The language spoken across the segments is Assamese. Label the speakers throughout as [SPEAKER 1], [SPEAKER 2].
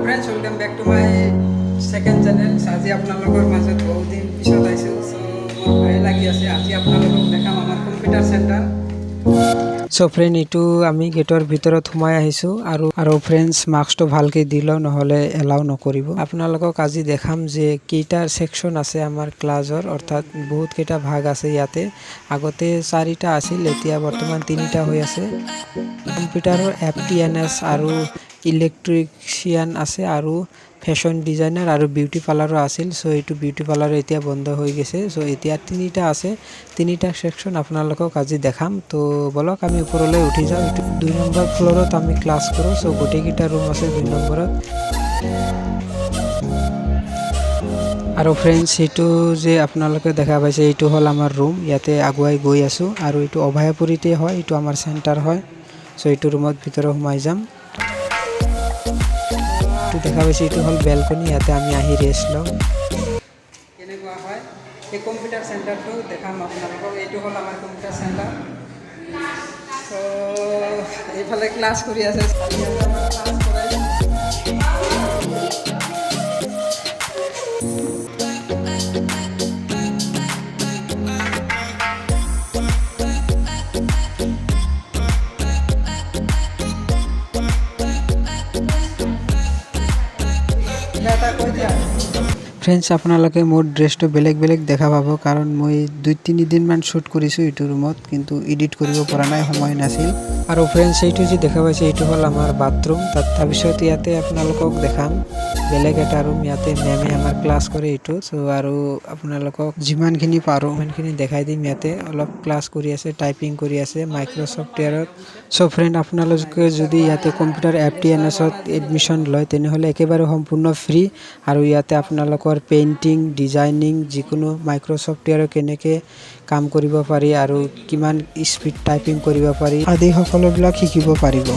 [SPEAKER 1] Friends, welcome back to my second channel. আজি আপোনালোকৰ মাজত বহুত দিন পিছত আহিছোঁ। চ' মোৰ ভয় লাগি আছে। আজি আপোনালোকক দেখাম আমাৰ কম্পিউটাৰ চেণ্টাৰ। চ' ফ্ৰেণ্ড, এইটো আমি গেটৰ ভিতৰত সোমাই আহিছোঁ আৰু ফ্ৰেণ্ডছ, মাস্কটো ভালকৈ দি লওঁ, নহ'লে এলাউ নকৰিব। আপোনালোকক আজি দেখাম যে কেইটা ছেকশ্যন আছে আমাৰ ক্লাছৰ, অৰ্থাৎ বহুত কেইটা ভাগ আছে ইয়াতে। আগতে চাৰিটা আছিল, এতিয়া বৰ্তমান তিনিটা হৈ আছে। কম্পিউটাৰৰ এফ টি এন এছ আৰু ইলেক্ট্ৰিচিয়ান আছে আৰু ফেশ্বন ডিজাইনাৰ আৰু বিউটি পাৰ্লাৰো আছিল। চ' এইটো বিউটি পাৰ্লাৰ এতিয়া বন্ধ হৈ গৈছে। চ' এতিয়া তিনিটা আছে। তিনিটা ছেকশ্যন আপোনালোকক আজি দেখাম। তো বলক, আমি ওপৰলৈ উঠি যাওঁ। এইটো 2 নম্বৰ ফ্ল'ৰত আমি ক্লাছ কৰোঁ। চ' গোটেইকেইটা ৰুম আছে 2 নম্বৰত। আৰু ফ্ৰেণ্ডছ, এইটো যে আপোনালোকে দেখা পাইছে, এইটো হ'ল আমাৰ ৰুম। ইয়াতে আগুৱাই গৈ আছোঁ আৰু এইটো অভয়াপুৰীতে হয়। এইটো আমাৰ চেণ্টাৰ হয়। চ' এইটো ৰুমত ভিতৰত সোমাই যাম। এইটো দেখা পাইছে, এইটো হ'ল বেলকনি। ইয়াতে আমি আহি ৰেষ্ট লওঁ। কেনেকুৱা হয় এই কম্পিউটাৰ চেণ্টাৰটো দেখাম আপোনালোকক। এইটো হ'ল আমাৰ কম্পিউটাৰ চেণ্টাৰ। চ' এইফালে ক্লাছ কৰি আছে, ইয়াতে আমাৰ ক্লাছ কৰাই। কিবা এটা কৈ দিয়া। ফ্ৰেণ্ডছ, আপোনালোকে মোৰ ড্ৰেছটো বেলেগ বেলেগ দেখা পাব, কাৰণ মই 2-3 দিনমান শ্বুট কৰিছোঁ এইটো ৰুমত, কিন্তু এডিট কৰিব পৰা নাই, সময় নাছিল। আৰু ফ্ৰেণ্ডছ, এইটো যি দেখা পাইছে, এইটো হ'ল আমাৰ বাথৰুম। তাত তাৰপিছত ইয়াতে আপোনালোকক দেখাম বেলেগ এটা ৰুম। ইয়াতে মেমে আমাৰ ক্লাছ কৰে এইটো। চ' আৰু আপোনালোকক যিমানখিনি পাৰোঁ সিমানখিনি দেখাই দিম। ইয়াতে অলপ ক্লাছ কৰি আছে, টাইপিং কৰি আছে মাইক্ৰ'ছফ্টৱেৰত। চ' ফ্ৰেণ্ড, আপোনালোকে যদি ইয়াতে কম্পিউটাৰ এফ টি এন এছত এডমিশ্যন লয়, তেনেহ'লে একেবাৰে সম্পূৰ্ণ ফ্ৰী আৰু ইয়াতে আপোনালোকৰ পেইণ্টিং, ডিজাইনিং, যিকোনো মাইক্ৰ'ছফ্টৱেৰৰ কেনেকৈ কাম কৰিব পাৰি আৰু কিমান স্পীড টাইপিং কৰিব পাৰি আদি সকলোবিলাক শিকিব পাৰিব।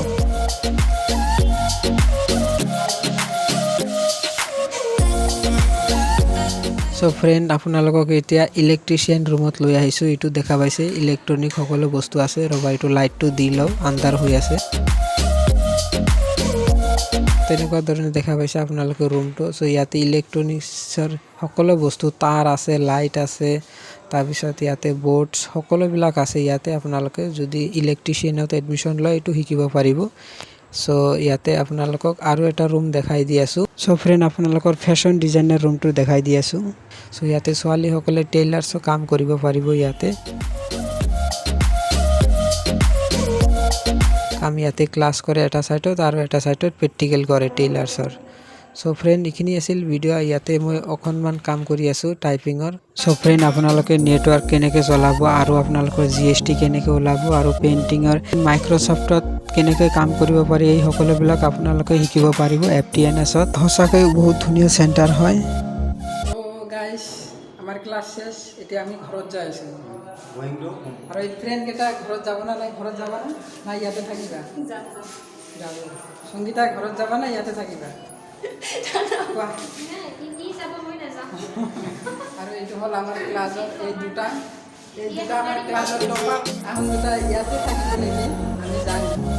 [SPEAKER 1] চ' ফ্ৰেণ্ড, আপোনালোকক এতিয়া ইলেক্ট্ৰিচিয়ান ৰুমত লৈ আহিছোঁ। এইটো দেখা পাইছে, ইলেক্ট্ৰনিক সকলো বস্তু আছে। ৰ'বা, এইটো লাইটটো দি লওঁ, আন্ধাৰ হৈ আছে। তেনেকুৱা ধৰণে দেখা পাইছে আপোনালোকে ৰুমটো। চ' ইয়াতে ইলেক্ট্ৰনিক্সৰ সকলো বস্তু, তাঁৰ আছে, লাইট আছে, তাৰপিছত ইয়াতে বৰ্ডছ সকলোবিলাক আছে। ইয়াতে আপোনালোকে যদি ইলেক্ট্ৰিচিয়ানত এডমিশ্যন লয়, এইটো শিকিব পাৰিব। চ' ইয়াতে আপোনালোকক আৰু এটা ৰুম দেখাই দি আছোঁ। চ' ফ্ৰেণ্ড, আপোনালোকৰ ফেশ্বন ডিজাইনাৰ ৰুমটো দেখাই দি আছোঁ। চ' ইয়াতে ছোৱালীসকলে টেইলাৰ্ছো কাম কৰিব পাৰিব। ইয়াতে কাম, ইয়াতে ক্লাছ কৰে এটা ছাইডত আৰু এটা ছাইডত প্ৰেক্টিকেল কৰে টেইলাৰ্ছৰ। চ' ফ্ৰেণ্ড, এইখিনি আছিল ভিডিঅ'। ইয়াতে মই অকণমান কাম কৰি আছোঁ টাইপিঙৰ। চ' ফ্ৰেণ্ড, আপোনালোকে নেটৱৰ্ক কেনেকৈ চলাব আৰু আপোনালোকৰ জিএছটি কেনেকৈ ওলাব আৰু পেইণ্টিঙৰ মাইক্ৰ'ছফ্টত কেনেকৈ কাম কৰিব পাৰি, এই সকলোবিলাক আপোনালোকে শিকিব পাৰিব এফ টি এন এছত। সঁচাকৈ বহুত ধুনীয়া চেণ্টাৰ হয়। গাইছ, আমাৰ ক্লাছ শেষ। এতিয়া আমি ঘৰত যাই আছোঁ। আৰু এই ফ্ৰেণ্ড কেইটা ঘৰত যাব না নাই? ঘৰত যাবা না না ইয়াতে থাকিবা? যাব। সংগীতা, ঘৰত যাবা না ইয়াতে থাকিবা, কোৱা। আৰু এইটো হ'ল আমাৰ ক্লাছৰ এই দুটা আমাৰ ক্লাছৰ টপাৰ। আহোন দুটা ইয়াতে থাকিব নেকি? আমি যাম।